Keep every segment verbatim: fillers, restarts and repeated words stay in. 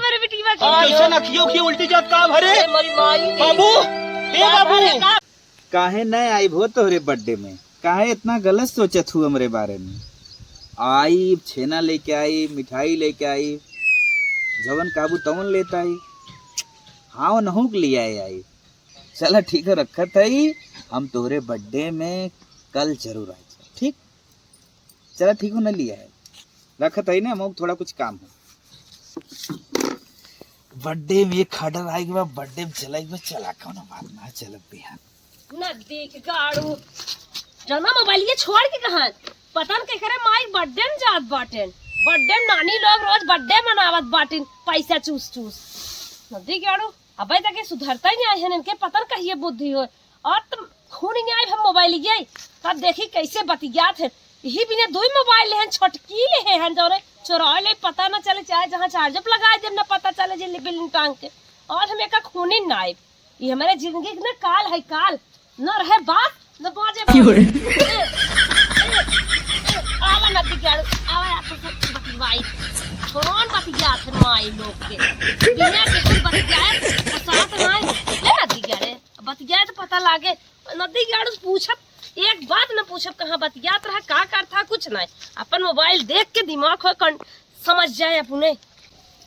अरे बिटिया के। कैसे ना खियो खियो उल्टी जात का भरे? अरे मोरी माई। बाबू, ए बाबू। काहे न आइब हो तोहरे बर्थडे में? काहे इतना गलत सोचत हूँ हमरे बारे में? आइब, छेना लेके आइब, मिठाई लेके आइब, जवन काबू तवन लेत आइब। हाँ, नहुक लियाए आइब। चला ठीक है, रखत हई, हम तोहरे बर्थडे में कल जरूर आइब, ठीक? चला ठीक हो, न लियाए, रखत हई ना, हम थोड़ा कुछ काम है। बर्थडे में एक ऑर्डर आइके बा, बर्थडे में चला एक बार, चला कौनो बात ना, चल बिहान। नदी के गाड़ू, जना मोबाइल ये छोड़ के कहाँ? पता न केकरे माई बर्थडे में जात बाटेन। बर्थडे में नानी लोग रोज बर्थडे मनावत बाटेन, पैसा चूस चूस। नदी के गाड़ू, अबे तक ये सुधरता ही नहीं है, इनके पता न कहिए बुद्धि हो। और तुम खून ही नहीं आए हम मोबाइल ये, तब देखी कैसे बतियात है। यही बिना दुई मोबाइल ले हैं, छोटकी ले हैं, जौने चोरा ले पता न चले, चाहे जहाँ चार्ज पे लगा दे न पता चले, जे बिल टांग के। और हम एक खून ही ना आए। ये हमारे जिंदगी के ना काल है, काल। न रहे बात, न बाजे बात। क्यों रे? ए, ए, ए, ए, आवा नदी के आड़ू, आवा यार, तो सब बतियाई। कौन बतियात है माई लोग के? बिना के कुछ बतियाए, और साथ ना आए। ले नदी के आड़े, बतियाए तो पता लागे। नदी के आड़ू से पूछब, एक बात न पूछब, कहाँ बतियात रहा, का करत था, कुछ नहीं। अपन मोबाइल देख के दिमाग हो कन-, समझ जाए अपने।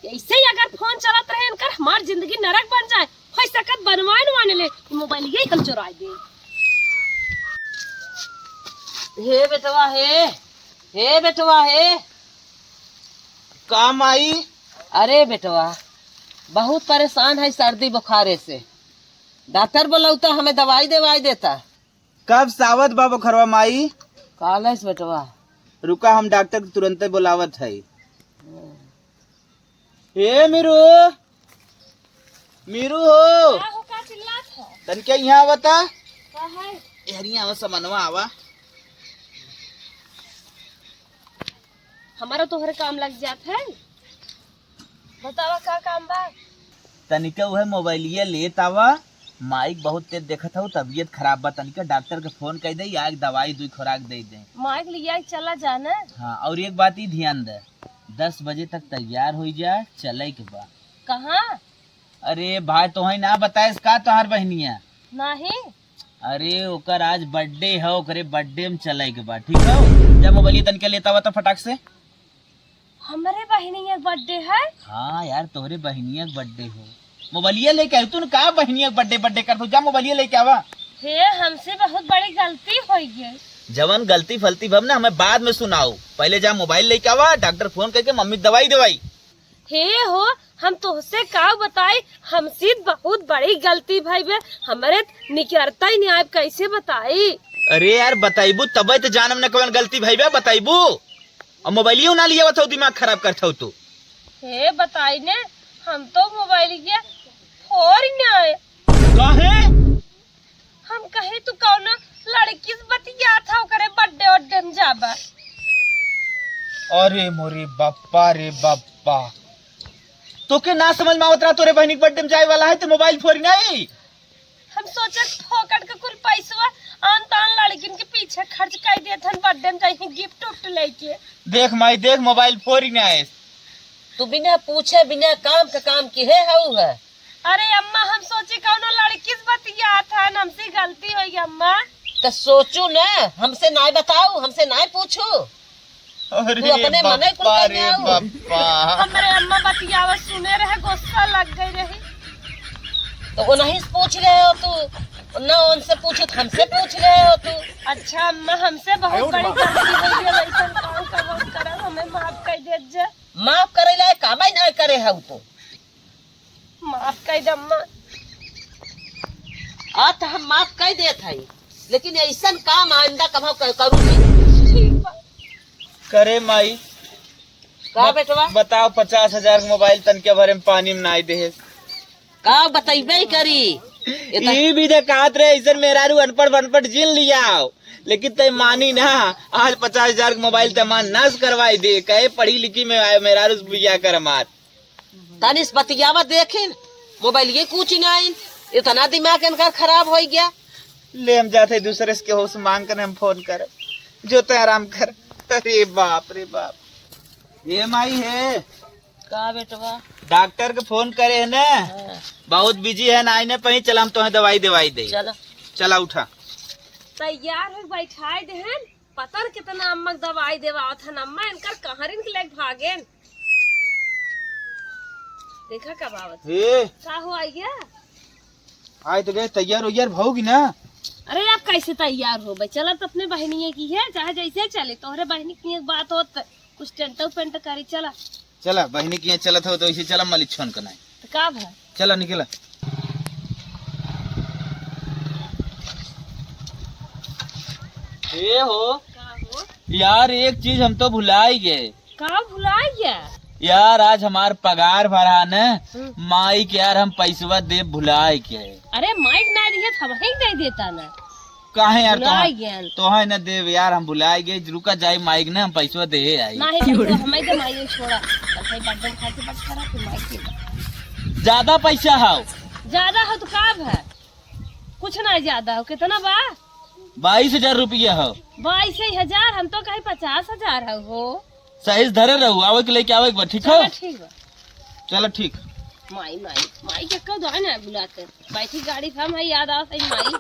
ऐसे ही अगर फोन चलत रहे इनकर, हमार जिंदगी नरक बन जाए। हो सकत बनवाए न माने ले, मोबाइल यही हम चुराए दे। हे बेटवा, हे, हे बेटवा, हे। का माई? अरे बेटवा, बहुत परेशान है सर्दी बुखारे से। डॉक्टर बोलौता, हमें दवाई देवाई देता। कब सावत बा बुखरवा माई? काले से बेटवा। रुका, हम डॉक्टर के तुरंते बोलावत हई। ए मीरू, मीरू हो। का हो, का चिल्लात हो? तनके यहाँ आवता। का है? ए हरिया आवा, समनवा आवा। हमारा तोहरे काम लग जात है। बतावा का काम बा? तनिका उहे मोबाइलिया लेत आवा, माइक बहुत तेज देखत हऊ, तबियत खराब बा, तनिका डॉक्टर के फोन कइ दे, आइके दवाई दुई खुराक दे दे। माइक लिया के चला जाना। हाँ, और एक बात ई ध्यान दे, दस बजे तक तैयार होइ जा, चले के बा। कहाँ? अरे भाई, तोहई ना बताइस का तोहार बहिनिया? नहीं। अरे ओकर आज बर्थडे है, ओकरे बर्थडे में चले के बा, ठीक है? जा मोबाइलिया तनिका लेत आवा तो फटाक से। हमरे बहिनिया के बर्थडे है? हाँ यार, तोहरे बहिनिया के बर्थडे हो। मोबाइलिया लेके आयु तू न, का बहिनिया के बर्थडे बर्थडे करत हो? जा मोबाइलिया लेके आवा। हे, हमसे बहुत बड़ी गलती होइ गई। जवन गलती फलती भव ना, हमें बाद में सुनाओ, पहले जा मोबाइल लेके आवा, डॉक्टर फोन करके मम्मी के दवाई देवाई। हे हो, हम तोहसे का बताई, हमसे बहुत बड़ी गलती भई बे, हमरे निकरता ही नहीं आइब, कैसे बताई? अरे यार, बताइबू तबे तो जानब न कवन गलती भई बे, बताइबू। और मोबाइलियो ना लियावत हऊ, दिमाग खराब करत हऊ तू। हे बताई ने, हम तो मोबाइल के फोर ही ना आए। काहे? हम कहे तू कौनो लड़की से बतियात हऊ, ओकरे बर्थडे उड्डे में जाबा। अरे मोरे बप्पा रे बप्पा, तोके ना समझ में आवत रहा तोरे बहिनी के बर्थडे में जाए वाला है तो मोबाइल फोरी नहीं। हम सोचे फोकट के कुल पैसवा आन तान लड़किन के पीछे खर्च कर देत हन, बर्थडे में जाई गिफ्ट उफ्ट लेके। देख माई देख, मोबाइल फोरी नहीं आए। तू बिना पूछे बिना काम के काम किहे हऊ है। अरे अम्मा, हम सोची कौनो लड़की से बतियात हन, हमसे गलती होई अम्मा। तो सोचू न, हमसे नाय बताऊ, हमसे नाय पूछू। अरे तू अपने मने कुल बप्पा करने रे आऊ। बप्पा। हमरे अम्मा बतियावत सुने रहे, गुस्सा लग गई रही। तो उन्हीं से पूछ रहे हो तू, न उनसे पूछू तो हमसे पूछ रहे हो तू। अच्छा अम्मा, हमसे बहुत बड़ी गलती हो गई, ऐसा काम कबो करब, हमें माफ कर दे जा। माफ करे लायक कामे नाय करे हऊ तू। माफ कर दे अम्मा। आ तो हम माफ कर देत हई, लेकिन ऐसन काम आइंदा कभो क-, करू नहीं। ठीक बा। करे माई, का बत-, बेटवा? बताओ, पचास हजार के मोबाइल तनके भरे में पानी में नाई देहे। का बतैबे करी? ये तो ई भी दे कहत रहे, ऐसन मेहरारू अनपढ़ वनपढ़ जिन लियाओ, लेकिन तय मानी ना। आज पचास हजार के मोबाइल ते मान नाश करवाई दे, कहे पढ़ी लिखी में आए, मेहरारू से बियाह कर मार। तनिस बतियावा देखिन, मोबाइल ये कुछ नहीं, इतना दिमाग इनका खराब हो गया। ले हम जाते दूसरे से केहू से मांग कर हम फोन कर, जो ते आराम कर। अरे बाप रे बाप। ए माई हे। का बेटवा? डॉक्टर के फोन करे है ना, हाँ। बहुत बिजी है ना, आइने पही चला, हम तोहे दवाई देवाई दे। चला। चला उठा। तैयार हो बैठाए दे हैं, पता न कितना अम्मा के दवाई देवावत हन, अम्मा इनकर कहरिन के लेके भागेन। देखा कब आवत। ए। का हो आइया? आए तो गए, तैयार वैयार भौगी ना? अरे, आप कैसे तैयार हो भाई? चला तो अपने बहनिए की है, चाहे जैसे चले, तोहरे बहनी की एक बात होत, कुछ टेंट पेंट करी, चला। चला, बहनी की यहाँ चलत हो तो इसे चला, मलिच्छन का नहीं। तो का भा? चला, निकला। ए हो। का हो? यार, एक चीज हम तो भुलाई गए। का भुलाई गया? यार, आज हमार पगार भरा न, हम्म। माई के यार हम पैसवा दे भुलाई के। अरे, माई के ना दिए, हम ही दे देता ना। काहे यार, भुलाई तोहे, गया। तोहे न देव यार, हम भुलाई गए। रुका जाई माई के ना, हम पैसवा दे आई। नहीं, पैसवा हमें दे, माई छोड़ा। भाई बर्थडे खा के बात करा, फिर माई के। ज्यादा पैसा हो? ज्यादा हो तो का भा? कुछ ना ज्यादा हो, कितना बा? बाईस हजार रुपया हो। बाईस हजार? हम तो कहीं पचास हजार हो। सही से धरे रहू, आवे के लेके आवे के बा, ठीक हो? चलो, ठीक बा। चलो, ठीक। माई, माई, माई के कब दो है ना बुलाते। बैठी गाड़ी पे हम है, याद आओ सही माई।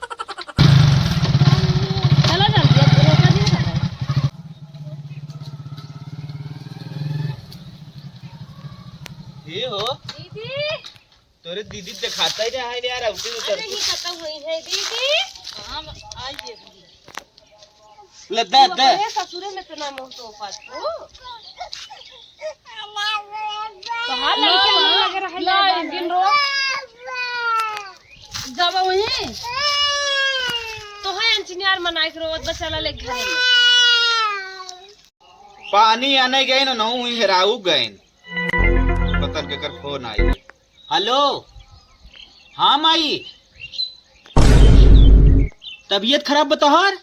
चलो जल्दी, अब रोका नहीं था। ये हो। दीदी। तोरे दीदी देखाता ही ना है यार, अउती उतर। अरे, ये कतौ हुई है, दीदी? हम आई दे दीदी। ले, दे, तू दे। अपने ससुरे में इतना मुंह तोपत हो? तोहार लड़के मुंह लगे रहे ला, यार, एक दिन रो। जब वही। तो है अंचनियार मनाई के रोवत बच्चा ला ले घरे में। पानी आने गए ना, नहू हुई हेराऊ गए। पता न केकर फोन आई। हेलो, हाँ माई, तबीयत खराब बा तोहार?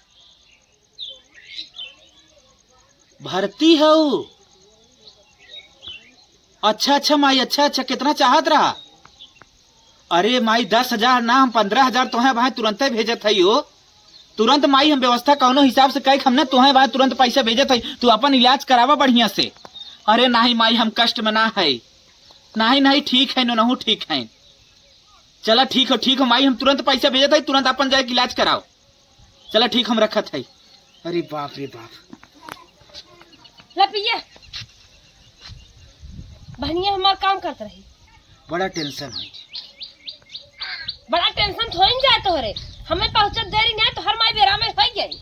भर्ती हऊ? अच्छा, अच्छा माई, अच्छा, अच्छा, कितना चाहत रहा? अरे माई, दस हजार ना, हम पन्द्रह हजार तोहे भाई तुरंते भेजत हई हो। तुरंत माई, हम व्यवस्था कौनो हिसाब से कई, हमने तोहे भाई तुरंत पैसा भेजत हई, तू अपन इलाज करावा बढ़िया से। अरे नाही माई, हम कष्ट में ना है। नाही, नाही, ठीक है, नोनहू ठीक है। चला ठीक हो, ठीक हो माई, हम तुरंत पैसा भेजत हई, तुरंत अपन जाए के इलाज कराओ। चला ठीक, हम रखत हई। अरे बाप रे बाप। ला पिया। बहनिया हमार काम करत रही। बड़ा टेंशन होई। बड़ा टेंशन थोड़ी न जाए तोहरे। हमें पहुँचत देरी नहीं, तोहर माई बेरा में होई गई।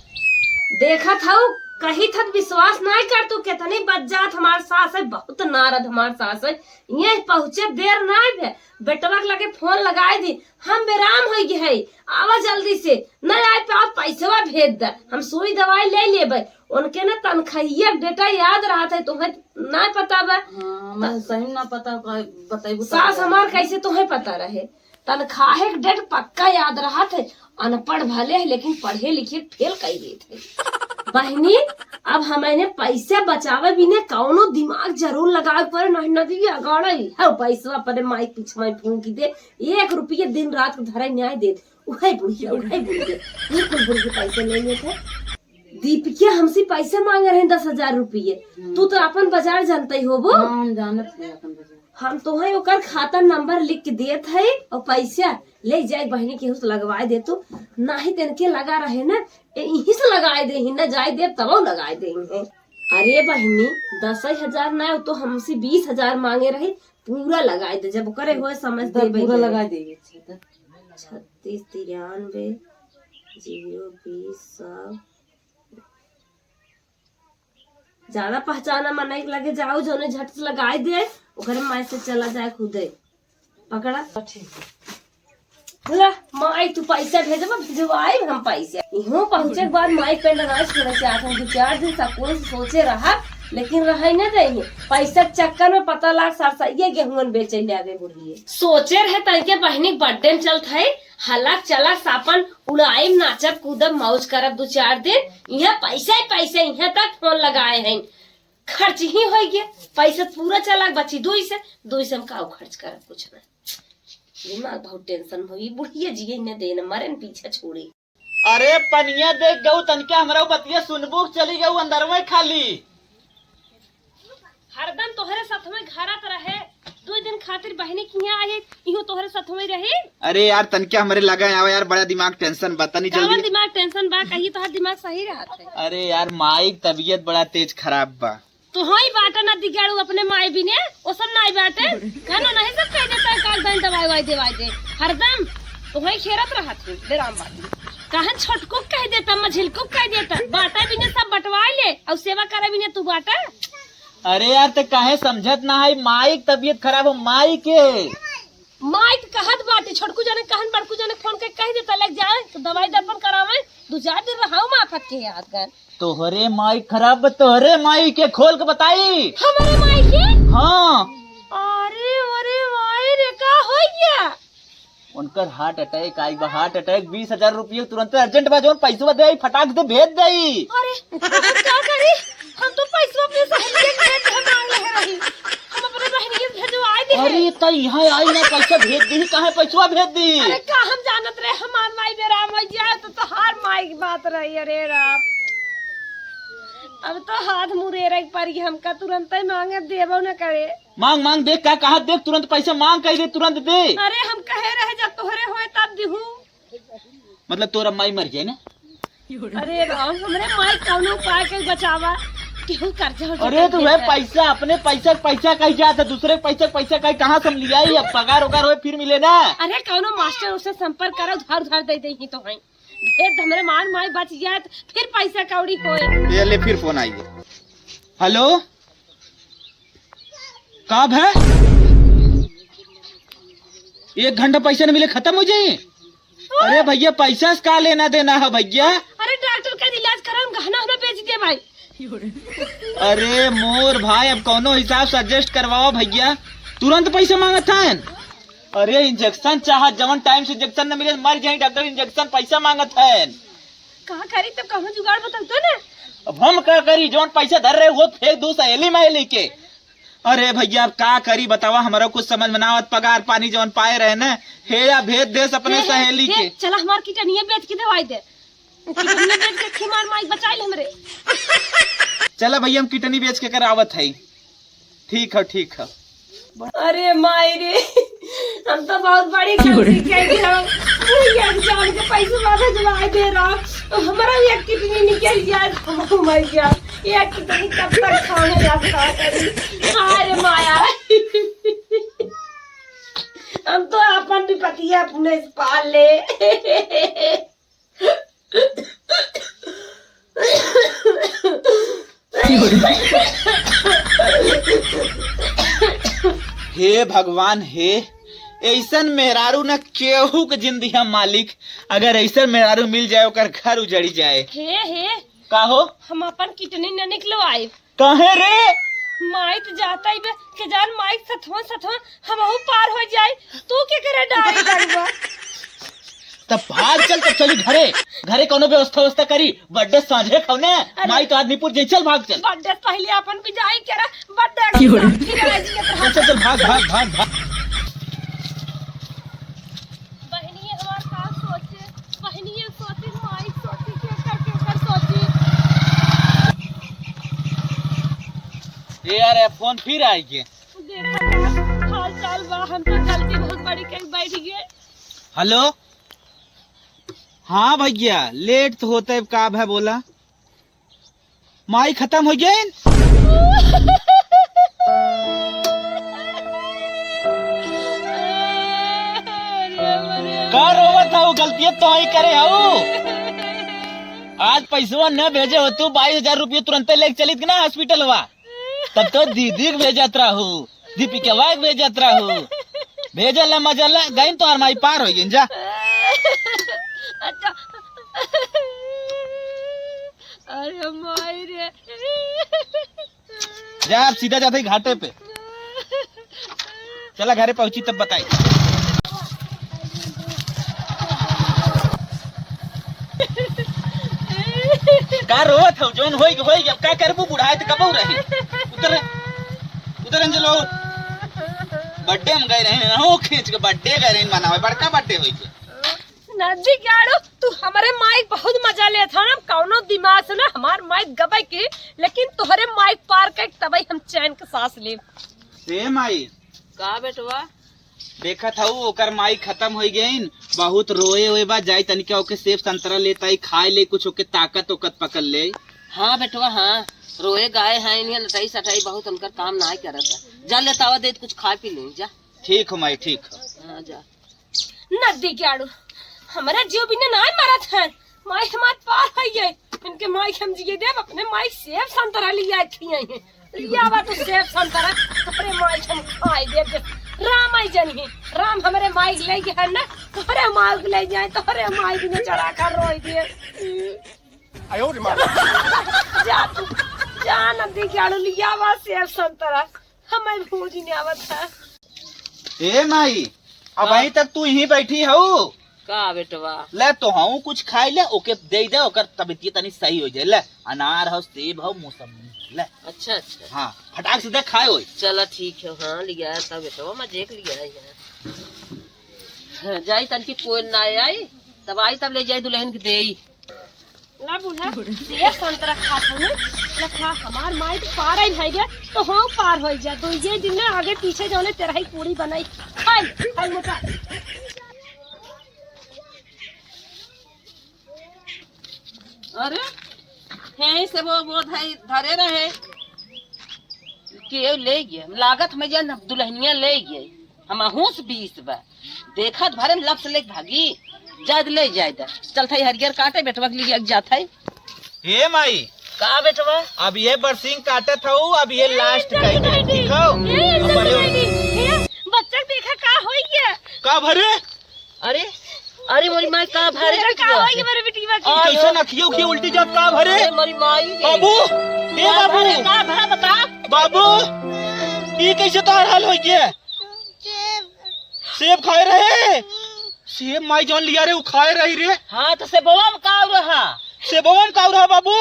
देखत हऊ, कही थत विश्वास नहीं कर तू, कितनी बज्जात हमार सास है, बहुत नारद हमार सास है। ये पहुँचे देर नहीं भे, बेटवा के लगे फोन लगाए दी, हम बेराम होई गए है, आवा जल्दी से, न आए तो आप पैसवा भेज दे, हम सुई दवाई ले लेबे। उनके ना तनखाहिया के डेटा याद रहत है, तुम्हें ना पता बा। हाँ, मैं सही ना पता, बताइबू सास तब। हमार कैसे तुम्हें पता रहे? तनखाहे के डेट पक्का याद रहत है, अनपढ़ भले है लेकिन पढ़े लिखे फेल कर देत है। बहनी, अब हमें पैसे बचावे बिने कौनो दिमाग जरूर लगावे पड़े, नहीं नदी अगाड़े है पैसवा अपने माई पीछे में फूंक दे, एक रुपये दिन रात के धरे न्याय देत, उहे बुढ़िया, उहे बुढ़िया, ये कुल बुढ़िया पैसे ले लेत है। दीपिका हमसे पैसे मांगे रहे दस हजार रुपये। हम्म। तू तो अपन बाजार जानते ही होबो। हाँ, हम जानत है अपन बाजार। हम तोहे ओकर खाता नंबर लिख के देत है और पैसा ले जाए बहनी केहू से लगवाए दे तू, नाही तेन के लगा रहे ना, ए, यहीं से लगाए दे ही ना, जाए दे तब लगाए दे ही है। अरे बहनी, दस हजार ना, वो तो हमसे बीस हजार मांगे रहे, पूरा लगाए दे, जब ओकरे होए समझ तो देबे पूरा करे। लगाए दे, अच्छा, तो। छत्तीस तिरानवे जीरो बीस सौ। ज्यादा पहचाना मनई के लगे जाओ, जौने झट से लगाई दे, ओकरे मैसेज चला जाए खुदे। पकड़ा। ठीक है। ला, माई, तू पैसा भेजबा, भिजवाई हम पैसा। इहों पहुँचे के बाद माई पेंड अनाज थोड़ा से आखन दो चार दिन सकून से सोचे रहा, लेकिन रहे न देंगे। पैसा के चक्कर में पता लाग सरसैया गेहूं बेचे ले आवे बुढ़िए। सोचे रहे तनके बहिनी के बर्थडे में चलत है, हलक चलक सापन उड़ाइब, नाचब, कूदब, मौज करब दू चार दिन। इहाँ पैसे ही पैसे, इहाँ तक फोन लगाए हैं, खर्च ही होइ गया। पैसे पूरा चला बची दुई से, दुई से हम काऊ खर्च करब, कुछ ना। दिमाग बहुत टेंशन हो, ई बुढ़िया जिए न देन, मरे न पीछे छोड़ी। अरे पनिया देख गऊ, तनिका हमरा बतिया सुनबू, चली गऊ अंदरवे खाली। हरदम तोहरे साथ में घरत रहे। दो दिन खातिर बहिनी के यहाँ आई, इहो तोहरे साथ में रही। अरे यार, तनके हमरे लगे आवा यार, बड़ा दिमाग tension बा, तनी कावन जल्दी। दिमाग tension बा, कहीं तोहर दिमाग सही रहत है। अरे यार, माई के तबीयत बड़ा तेज खराब बा। तो हई बाटा ना दिगाड़ू अपने माई बिने, ओ सब नाई बाटे। कानो नहीं सब कह देता है, काल दान दवाई वाई देवाई दे। हरदम तो हई खेरत रहत है, बेराम बाटी। कहाँ छोटको कह देता, मझिलको कह देता, बाटा बिने सब बंटवाई ले, और सेवा करे बिने तू बाटा। अरे यार, ते काहे समझत ना है, माई के तबीयत खराब हो, माई के। माई के कहत बाटी, छोटकू जाने कहन, बड़कू जाने फोन के कह देता, लग जाए, तो दवाई दर्पण करावे, दू चार दिन रहाऊ माफत के याद कर। तोहरे माई खराब, तोहरे माई के खोल के बताई। हमरे माई के? हाँ। अरे, अरे, माई रे, का हो गया? उनकर heart attack आई बा, heart attack, बीस हजार रुपये तुरंत urgent बा, जौन पैसवा दे आई, फटाक से भेज दे आई। अरे, हम का करी? हम तो पैसवा अपने सहेलियन के भेज के मांग ले रही। हम अपने बहिनियन भेजवाई दे। अरे, त यहाँ आई ना, पैसा भेज दी, काहे पैसवा भेज दी? अरे, का हम जानत रहे, हमार माई बेराम हो जाए, तो तोहार माई की बात रही। अरे राम, अब तो हाथ मुरेरे के पड़ी, हमका तुरंते मांगे, देबो न करे। मांग, मांग, देख का कहत, देख, तुरंत पैसा मांग, कह दे, तुरंत दे। अरे, हम कहे रहे, जब तोहरे होए, तब दिहू। मतलब, तोरा माई मर जाए ना? अरे राम, हमरे माई कौनो उपाय के बचावा, केहू कर्जा उठा अरे, के तो वह देता। पैसा, अपने पैसा के पैसा कही जात है, दूसरे के पैसा के पैसा कही, कहाँ से हम लियाई? अब पगार उगार होए, फिर मिले ना। अरे, कौनो मास्टर, उसे संपर्क करो, उधार उधार दे दे ही तो है। भेद हमरे मान माई बच जाए, तो फिर पैसा कौड़ी होए। ये ले, फिर फोन आई है। हेलो, का भै? एक घंटा पैसा न मिले, खत्म हो जाई। अरे भैया, पैसा से का लेना देना है भैया? अरे डॉक्टर का इलाज करा, हम गहना हमरा बेच दे भाई। अरे मोर भाई, अब कौनो हिसाब से adjust करवावा भैया, तुरंत पैसा मांगत हैं। अरे injection चाहत, जवन time से injection न मिले मर जाई डॉक्टर, injection पैसा मांगत हैं। का करी तब, कौनो जुगाड़ बताओ तो ना। अब हम का करी, जौन पैसा धर रहे वो फेंक दू सहेली महेली के। अरे भैया, अब का करी बतावा, हमरा कुछ समझ में ना आवत। पगार पानी जौन पाए रहे न, हे या भेज देस अपने हे, हे, सहेली हे, के। चला हमार किडनिया बेच के दवाई दे, किडनिया बेच के खिमार माई बचाई ले हमरे। चला भैया, हम किडनी बेच के करावत है। ठीक है, ठीक है। अरे माई रे, हम तो बहुत बड़ी गलती कर दी हम। ये exam के पैसे वापस ला दे रहा। हमरा ये किडनी निकल जाए, हम मर जाए। ये किडनी कब तक खाने जाता है? अरे माया, हम तो अपन विपतिया अपने से पाल ले। हे भगवान हे, ऐसन मेहरारू न केहू के जिंदगी हम मालिक, अगर ऐसन मेहरारू मिल जाए ओकर घर उजड़ी जाए। हे, हे, का हो? हम अपन किडनी न निकलवाइब। काहे रे? माई त जाता ही बे, के जान माई सथवन सथवन हमहू पार हो जाई। तू के करे डारी लगवा? तब भाग चल, तब चली घरे। घरे कौनो व्यवस्था व्यवस्था करी। बर्थडे सांझे खौने, अरे। माई तो आदमी पुर जाई। चल भाग चल। बर्थडे पहले अपन विदाई करा, बर्थडे की हो रे? फिर आज के चल, चल, चल, भाग, भाग, भाग, भाग। बहनिया हमार का सोचे, बहनिया सोची, माई सोची, केकर, केकर सोची। ए यार, ये फोन फिर आई के। देखा का हाल चाल बा, हम तो गलती बहुत बड़ी कई बैठ गए। हेलो, हाँ भैया, लेट तो होता है, का है बोला? माई खत्म हो गए। का रोवत हऊ? गलतिया तो ही करे हऊ। आज पैसवा न भेजे हो तू, बाईस हजार रुपये तुरंते लेके चलित ना हॉस्पिटलवा। तब तो दीदी के भेजत रहू, दीपिकवा के भेजत रहू। भेजल ना मजल ना, गइन तोहर माई पार हो गइन जा। अच्छा। अरे माई रे। जा, अब सीधा जाते ही घाटे पे। चला, घरे पहुंची तब बताई। का रोवत हऊ? जौन होई के होई के, अब का करबू? बुढ़ाए त कबऊ रही। उतर, उतर अंजलो। बर्थडे हम गए रहे ना, हो खींच के बर्थडे गए रहे मनावे, बड़का बर्थडे होई के। नदी गाड़ो, तू हमरे माइक बहुत मजा लेत हो ना, कौनो दिमाग से ना हमार माइक गबे के, लेकिन तोहरे माइक पार के तबई हम चैन के सांस लेब। ए माई, का बेटवा? देखत हऊ, ओकर माई खतम होइ गइन, बहुत रोए ओए बा। जाई तनिका ओके सेब संतरा लेत आई, खाए ले कुछ, ओके ताकत ओकत पकड़ ले। हाँ बेटवा, हाँ, रोए गाए हैं, इन्हें लटाई सटाई बहुत उनकर काम नाहीं करत है। जा लेत आवा, दे कुछ खाए पी ले, जा। ठीक हो माई, ठीक हो। हाँ, जा। नदी के आड़ू, हमरा जीव बिना नाहीं मरत है। माई हमार पार होइ गए, इनके माई के हम जिए देब, अपने माई सेब संतरा लिया खियाई है। लिया बा तू सेब संतरा, तोहरे माई के हम खाए देब। राम आई जनी, राम हमरे माई के ले गए है ना, तोहरे माई के ले जाए, तोहरे माई बिना चढ़ा कर रोई दिए। जा तू, जा नदी के आड़ू लिया बा सेब संतरा, हमें भूजी नहीं आवत है। ए माई, अब हाँ। अभी तक तू यहीं बैठी हऊ? का बेटवा? ले तो हूँ कुछ खाई ले, ओके दे दे, ओकर तबीयत तनी सही हो जाए। ले, अनार हो, सेब हो, मौसमी, ले। अच्छा, अच्छा। हाँ, फटाक से दे, खाए होई। चला ठीक है, हाँ, लिया तब बेटवा, मैं देख लिया है। हाँ, जाई तनकी कोई ना आई, तब आई तब ले जाई दुल्हन के देई। ला बूढ़ा, सेब संतरा खात हूँ, ले खा, हमार माई तो पार ही भई गया, तो हाँ पार होइ जा, तो ये दिन में आगे पीछे जौने तेरही पूरी बनाई, खाई, खाई मोटा। अरे, यहीं से वो, वो धई-, धरे रहे, के ले गया, लागत में जे दुल्हनिया ले गया। हम अहूँ से बीस बा। देखत भरे में लप से लेके भागी। जायद ले जायद। चलत हई हरियर काटे, बेटवा के लिए जात हई। ए माई। का बेटवा? अब ये बरसिंग काटत हऊ, अब ये last नहीं, कई दे, नहीं, ठीक हो? ए, अब नहीं, बड़े नहीं, नहीं। ए, बच्चा देखा का होई है? का भरे? अरे, अरे मोरी माई का भरे बेटा, का बिटिया होई से? मोरे बिटिया के? ई कैसे नखियो की उल्टी जात का भरे? अरे मोरी माई रे। बाबू, ए का बाबू। भरे, का भरे बता? बाबू, ई कैसे तोहर हाल होई गया? सेब खाए रहे? सेब माई जौन लिया रे, उ खाए रही रे। हाँ, तो सेबवा में का रहा? सेबवा में का रहा बाबू?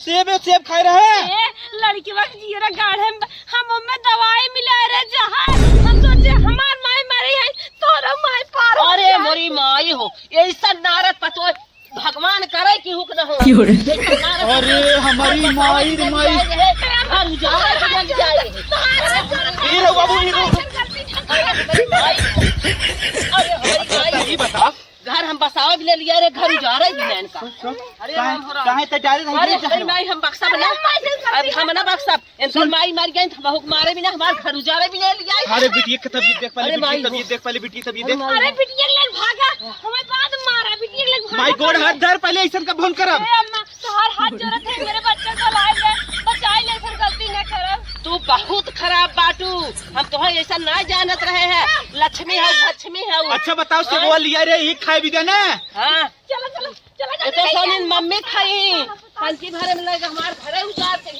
सेब, सेब खाए रहे? ए, लड़किवा के जियरा गाढ़े में, हम ओमे दवाई मिलाए रहे जहर। हम सोचे हमार माई मरी है, तोरो माई पार हो अरे जाए। मोरी माई हो, ऐसा नारद पतोह भगवान करे कि हुक न हो। क्यों रे? अरे, हमारी माई रे माई। घर उजाड़े के जल जाए। ए रे बाबू, ए रे। अरे, हमारी माई। अरे, हमारी माई। ई बता। घर हम बसावे भी ले लिया रे, घर उजाड़े भी ले इनका। अरे, काहे, राम हो राम। काहे ते डाले नहीं अरे, जहर? अरे, माई, हम बक्सा बना। अब हम ना बक्सा। इनकर माई मर गई, हम हुक मारे भी ना, हमार घर उजाड़े भी ले लिया। अरे, बिटिया के तबीयत देख पहले, अरे, बिटिया माई तबीयत हो। देख पहले, बिटिया तबीयत देख। अरे, माई। अरे, बिटिया के लेके भागा, हमें बाद में मारा, बिटिया के लेके भागा माई, गोड़ पहले। हाथ धर पहले, ऐसन का भंग करब। ए अम्मा, तोहार हाथ जोड़त है, मेरे बच्चे को लाए ले, बचाई ले, फिर गलती न करब। तू बहुत खराब बाटू, हम तोहे ऐसा ना जानत रहे हैं। लक्ष्मी है, लक्ष्मी है वो। अच्छा बताओ, हाँ? सेबवा लिया रे, ई खाए भी देना। हाँ। चलो, चलो, चलो, ए तो जल्दी सोनिन लेके मम्मी खाई, चलो, चलो। टंकी भरे में लगे, हमार घरे उतार के ही।